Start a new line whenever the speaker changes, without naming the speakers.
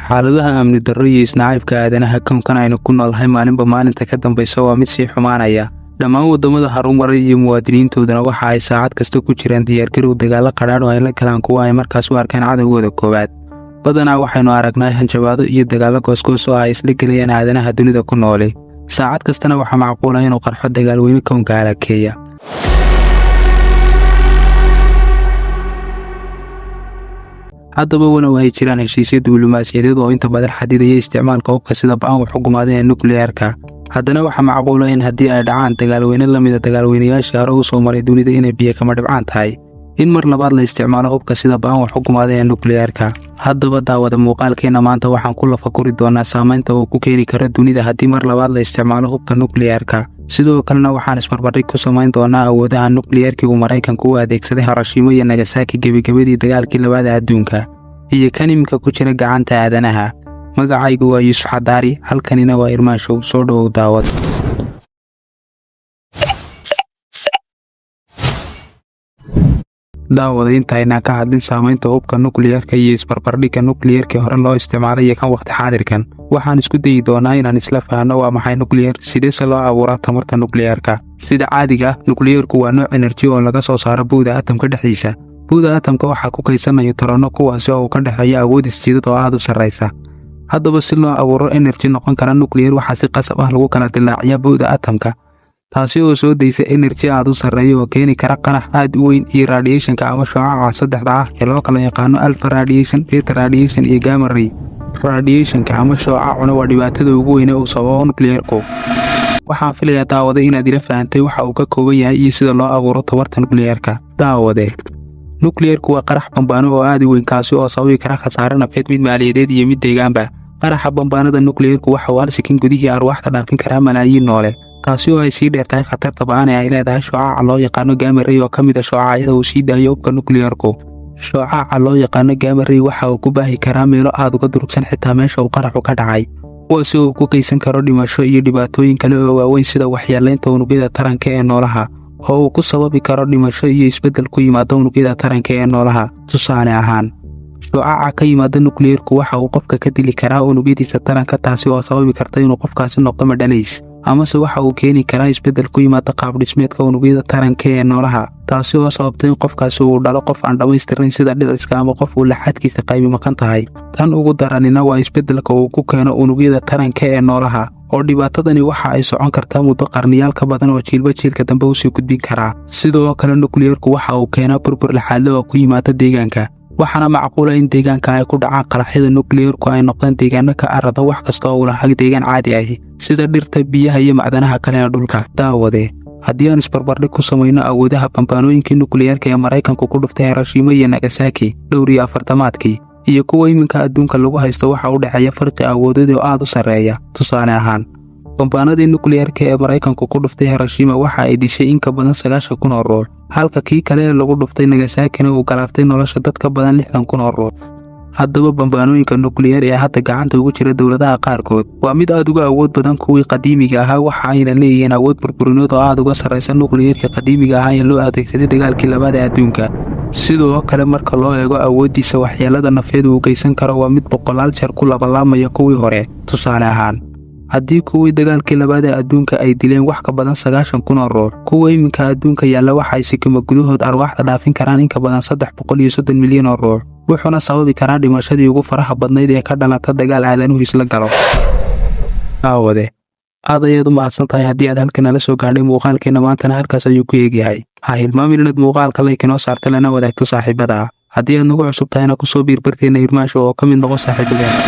Xaaladaha amni darro iyo isnacaybka aadanaha kownkan aynu ku noolnahay maalinba maalinta ka dambaysa waa mid sii xumaanaya. Dhammaan waddamada horumaray iyo muwaadiniintoodana waxa ay saacad kasta ku jiraan diyaargarow dagaallo qadhaadh oo ay la galaan kuwa ay markaas u arkaan cadowgooda koowaad. Badanaa waxaynu aragnaa hanjabaado iyo dagaallo goosgoos oo ay isla gelayaan aadanaha dunida ku nooli. Saacad kastana waxaa macquula inuu qarxo dagaal weyne kownka halakeeya. Haddaba walow ay jiraan heshiisyo diblomaasiyadeed oo inta badan xadidaya isticmaalka hubka sida ba'an wax u gumaada ee nukliyeerka, haddana waxaa macquula in haddii ay dhacaan dagaalweyne la mida dagaalweynayaashii hore u soo maray dunida inay biyo kama dhibcaan tahay in mar labaad la isticmaalo hubka sida ba'an wax u gumaada ee nukliyeerka. Haddaba daawada, muuqaalkeenna maanta waxaan ku lafaguri doonaa saamaynta uu ku keeni karo dunida haddii mar labaad la isticmaalo hubka nukliyeerka. Sidoo kalena waxaan isbarbardhig ku samayn doonaa awoodaha nukliyeerkii uu Maraykanku u adeegsaday Hiroshima iyo Nagasaki gebagabadii dagaalkii labaada adduunka iyo kan iminka ku jira gacanta aadanaha. Magacaygu waa Yuusuf Xadaari, halkanina waa Irmaanshow. Soo dhowow daawad. Daawada, inta aynaan ka hadlin saamaynta hubka nukliyeerka iyo isbarbardhigga nukliyeerkii hore loo isticmaalay iyo kan wakhti xaadirkan, waxaan isku dayi doonaa inaan isla fahanno waa maxay nukliyeer, sideese loo abuuraa tamarta nukliyeerka. Sida caadiga ah, nukliyeerku waa nooc enerji oo laga soo saaro buuda atamka dhexdiisa. Buuda atamka waxaa ku kaydsanaya toronno, kuwaasi oo uu ka dhexeeyo awood isjiidad oo aad u sarraysa. Haddaba si loo abuuro enerji noqon kara nukliyeer, waxaa si qasab ah lagu kala dilaaciyaa buuda atamka, taasi oo soo daysa enerji aad u sarreeya oo keeni kara qarax aad u weyn iyo radiationka ama shucaca saddexda ah ee loo kala yaqaano alpha radiation, beta radiation iyo gamma ray. Radiationka ama shucacuna waa dhibaatada ugu weyne uu sababo nukliyeerku. Waxaan filayaa, daawade, inaad ila fahantay waxa uu ka kooban yahay iyo sida loo abuuro tamarta nukliyeerka. Daawade, nukliyeerku waa qarax bambaano oo aad u weyn, kaasi oo sababi kara khasaare nafeed, mid maaliyadeed iyo mid deegaanba. Qaraxa bambaanada nukliyeerku waxa uu hal sikin gudihii arwaaxda dhaafin karaa malaayiin noole, taasi oo ay sii dheer tahay khatarta ba'an ee ay leedahay shucaaca loo yaqaano gamma ray oo ka mid a shucaacyada uu sii daayo hubka nukliyeerku. Shucaaca loo yaqaano gamma ray waxa uu ku baahi karaa meelo aad uga durugsan xitaa meesha uu qaraxu ka dhacay, kuwaasi uu ku geysan karo dhimasho iyo dhibaatooyin kale oo waaweyn, sida waxyeelaynta unugyada taranka ee noolaha oo uu ku sababi karo dhimasho iyo isbeddel ku yimaada unugyada taranka ee noolaha. Tusaale ahaan, shucaaca ka yimaada nukliyeerku waxa uu qofka ka dili karaa unugyadiisa taranka, taasi oo sababi karta inuu qofkaasi noqdo madhalays, amase waxa uu keeni karaa isbeddel ku yimaada qaabdhismeedka unugyada taranka ee noolaha, taasi oo sababta in qofkaasi uu dhalo qof aan dhammaystirnayn sida dhiciska ama qof uu laxaadkiisa qaybi maqan tahay. Tan ugu daranina waa isbeddelka uu ku keeno unugyada taranka ee noolaha, oo dhibaatadani waxa ay socon kartaa muddo qarniyaal ka badan oo jiilba jiilka dambe usii gudbin karaa. Sidoo kale nukliyeerku waxa uu keenaa burbur laxaadle oo ku yimaada deegaanka, waxaana macquula in deegaanka ay ku dhacaan qaraxyada nukliyeerku ay noqdaan deegaano ka arada wax kasta oo ulaha deegaan caadi ahi, sida dhirta, biyaha iyo macdanaha kale ee dhulka. Daawade, haddii aan isbarbardhig ku samayno awoodaha bambaanooyinkii nukliyeerka ee Maraykanku ku dhuftay Hiroshima iyo Nagasaki dhowr iyo afartamaadkii iyo kuwa iminka adduunka lagu haysto, waxa u dhexeeya farqi awoodeed oo aad u sarreeya. Tusaale ahaan, bambaanadii nukliyeerka ee Maraykanku ku dhuftay Hiroshima waxa ay dishay in ka badan 90,000 oo ruux, halka kii kale ee lagu dhuftay Nagasakina uu galaaftay nolosha dad ka badan 60,000 oo ruux. Haddaba bambaanooyinka nukliyeer ee hadda gacanta ugu jira dowladaha qaarkood waa mid aad uga awood badan kuwii qadiimiga ahaa, waxa ayna leeyihiin awood burburineed oo aad uga sarraysa nukliyeerka qadiimiga ahaa ee loo adeegsaday dagaalkii labaad ee adduunka. Sidoo kale, marka loo eego awooddiisa waxyeelada nafeed uu geysan karo, waa mid boqolaal jeer ku labalaamaya kuwii hore. Tusaale ahaan, haddii kuwii dagaalkii labaad ee adduunka ay dileen wax ka badan 90,000 oo ruux, kuwa iminka adduunka yaalla waxa ay sikimo gudahood arwaaxda dhaafin karaan in ka badan 330 milyan oo ruux, wuxuuna sababi karaa dhimashadii ugu faraha badnayd ee ka dhalata dagaal aadanuhu isla galo. Daawade, aad ayaad u mahadsan tahay haddii aad halkan nala soo gaadhay. Muuqaalkeenna maantana halkaas ayuu ku eegyahay. Ha hilmaamin inaad muuqaalka like inoo saarta, lana wadaagto saaxiibada. Haddii aad nagu cusub tahayna, kusoo biir barteenna Irmaanshow oo ka mid noqo saaxiibadeen.